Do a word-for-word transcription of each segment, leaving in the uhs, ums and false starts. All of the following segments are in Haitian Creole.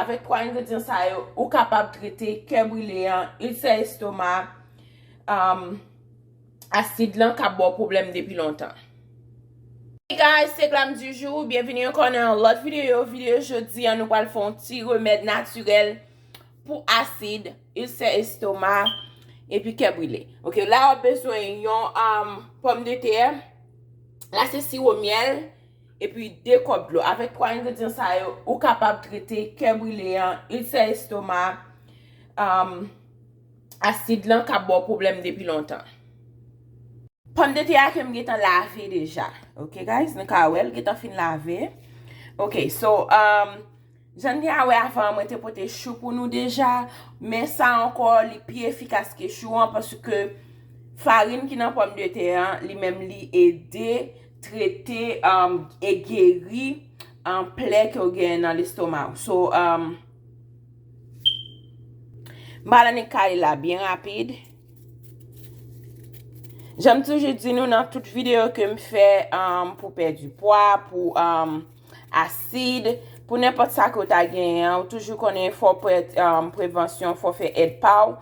Avèk twa engredyan sa yo, ou kapab trete kè brile an, ilsè estoma, um, asid lan k ap ba w pwoblèm depi lontan. Hey guys, se Glam du jour. Byenvini ankò nan yon lòt videyo. Videyo jodi an, nou pral fè yon ti remèd natirèl pou asid, ilsè estoma, epi kè brile. Ok, la w ap bezwen yon, um, pòmdetè. La se siwo myèl, epi de kòp dlo. Avèk twa engredyan sa yo, ou kapab trete kè brile an, ilsè estoma, um, asid lan k ap ba w pwoblèm depi lontan. Pòmdetè a ke m gentan lave deja. Ok, guys, nou ka wè l gentan fin lave. Ok, so, um, jan n te a wè avan, mwen te pote chou pou nou deja, men sa ankò, li pi efikas ke chou an, paske farin ki nan pòmdetè an, li menm li ede trete, um, e geri, um, plè ke w genyen nan lestoma w. So, um, m pral annik kale la byen rapid. Jan m toujou di nou nan tout videyo ke m fè, um, pou pèdi pwa, pou, um, asid, pou nenpòt sa ke w ta genyen an, ou toujou konnen fò w pran, um, prevansyon, fò w fè èd pa w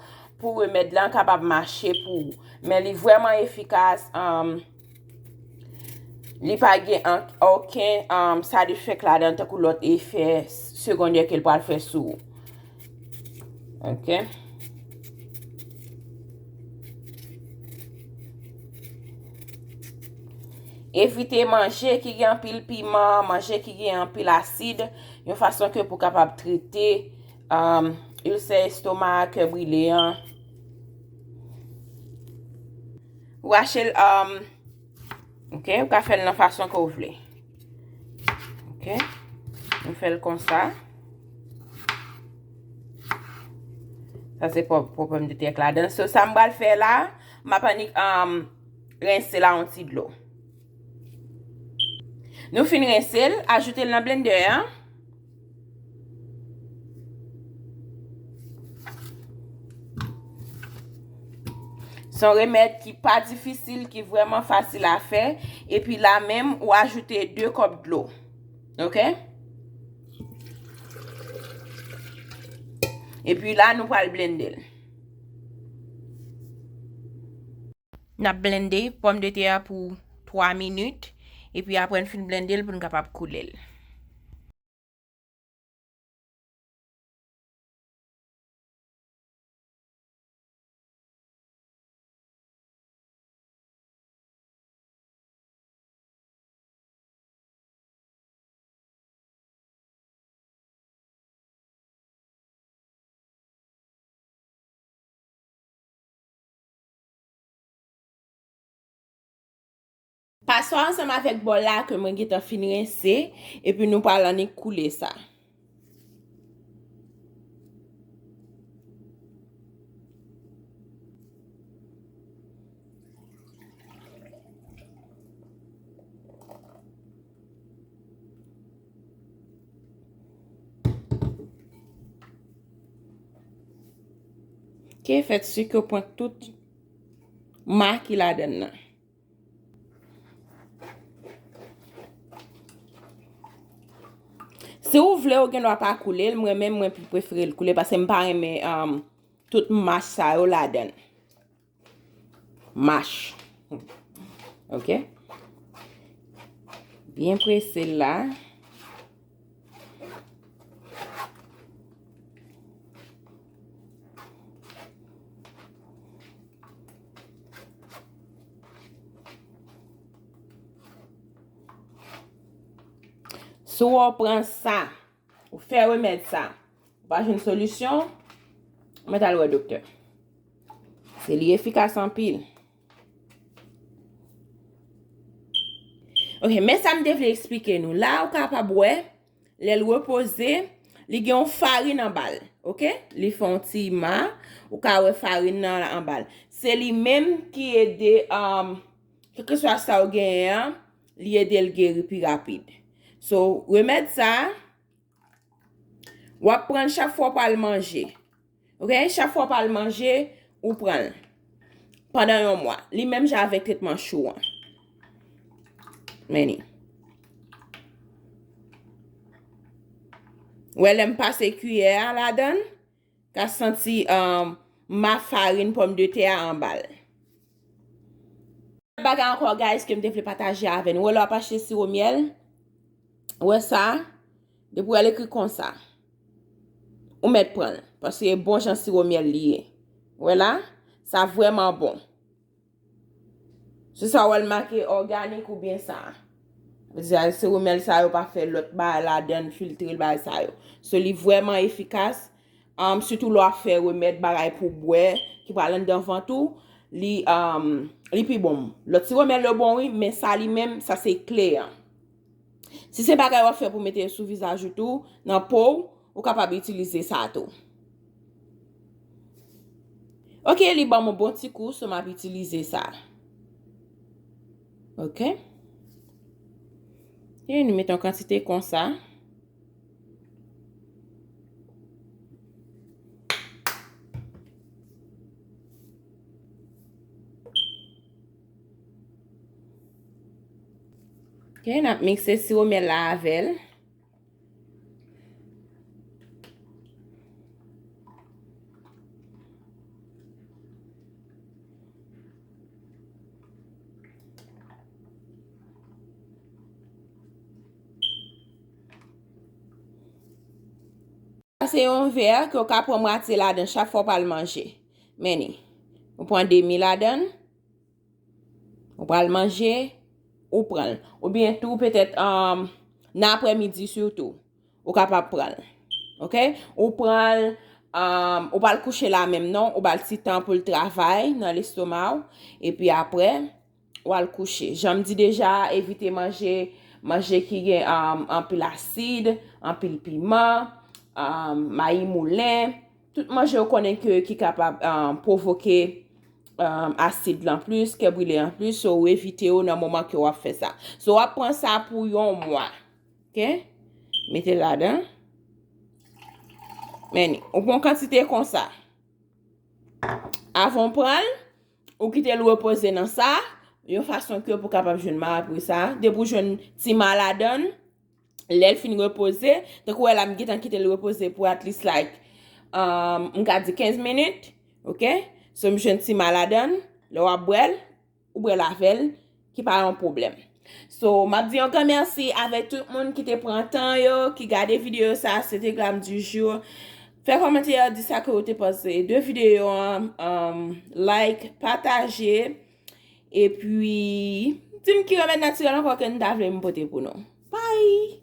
pou remèd lan kapab mache pou ou. Men li vrèman efikas, um, li pa gen an-, okenn, um, side effect ladan l tankou lòt efè segondè ke l pral fè sou ou. Ok. Evite manje ki gen anpil piman, manje ki gen anpil asid, yon fason ke pou kapab trete, um, ilsè estoma, kè brile an. Ou rache l, um, ok, ou ka fè l nan fason ke w vle. Ok, nou fè l konsa. Sa se pò-, pòmdetè k ladan. So, sa m pral fè la, m ap annik, um, rense la yon ti dlo. Nou fin rense l, ajoute l nan blendè an. Se yon remèd ki pa difisil, ki vrèman fasil a fè. Epi la menm, ou ajoute de kòp dlo. Ok? Epi la, nou pral blende l. N ap blende pòmdetè a pou twa minit. Epi apre n fin blende l pou n kapab koule l. Paswa ansanm avèk bòl la ke mwen gentan fin rense, epi nou pral annik koule sa. Ok, fè si ke w pran tout ma ki ladan l nan. Si w vle, ou gen dwa pa koule l. Mwen menm, mwen pi prefere l koule paske m pa renmen, um, tout mach sa yo ladan l. Mach. Ok? Byen prese l la. Si w pran sa, ou fè remèd sa, ou pa jwenn solisyon, mèt al wè doktè. Se li efikas anpil. Ok, men sa m te vle eksplike nou. La, ou kapab wè, lè l repoze, li gen yon farin anba l. Ok? Li fè yon ti ma, ou ka wè farin nan anba l. Se li menm ki ede, um, kèlkeswa sa w genyen an, li ede l geri pi rapid. So, remèd sa, w ap pran l chak fwa w pral manje. Ok? Chak fwa w pral manje, ou pran l pandan yon mwa. Li menm jan avèk tretman chou an. Men li. Ou wè, lè m pase kiyè a ladan l, ka santi, um, ma farin pòmdetè a anba l. Bagay ankò, guys, ke m te vle pataje avè nou. Ou wè, lè w ap achte siwo myèl, ou wè sa, depi w wè l ekri konsa, ou mèt pran l, paske bon jan siwo myèl li ye. Ou wè la, sa vrèman bon. Se sa w wè l make òganik oubyen sa. Sa vle di, siwo myèl sa yo pa fè lòt bagay ladan, filtre l, bagay sa yo. So, li vrèman efikas. Um, sitou lè w ap fè remèd, bagay pou bwè, ki pral anndan vant ou, li, um, li pi bon. Lòt siwo myèl yo bon, wi, men sa li menm, sa se kle an. Si se bagay w ap fè pou mete sou vizaj ou tou, nan po w, ou kapab itilize sa tou. Ok, li ban m yon bon ti kou, so m ap itilize sa. Ok. E nou mete yon kantite konsa. Ok, n ap mikse siwo myèl la avè l. Sa se yon vè ke w ka pran mwatye ladan chak fwa w pral manje. Men ni. Ou pran demi ladan l, ou pral manje, ou pran l. Oubyen tou, petèt, um, nan aprèmidi sitou, ou kapab pran l. Ok? Ou pran l, um, ou pral kouche la menm non, ou ba l ti tan pou l travay nan lestoma w, epi apre, w al kouche. Jan m di deja, evite manje, manje ki gen, um, anpil asid, anpil piman, um, mayi moulen, tout manje ou konnen ke ki kapab, um, pwovoke, um, asid lan plis, kè brile an plis, so ou evite yo nan moman ke w ap fè sa. So w ap pran sa pou yon mwa. Ok? Mete ladan. Men ni, ou pran kantite konsa. Avan w pran l, ou kite l repoze nan sa, yon fason ke pou kapab jwenn ma apre sa. Depi w jwenn ti ma ladan l, lè l fin repoze, tankou wè la m gentan kite l repoze pou at least like, um, m ka di kenz minit, ok? So m jwenn ti ma ladan l, lè w ap bwè l, ou bwè l avè l, ki pa yon pwoblèm. So, m ap di yon gran mèsi avèk tout moun ki te pran tan yo, ki gade videyo sa, se te Glam du jour. Fè kòmantè, di sa ke w te panse de videyo an, um, like, pataje, epi di m ki remèd natirèl ankò ke n ta vle m pote pou nou. Bye!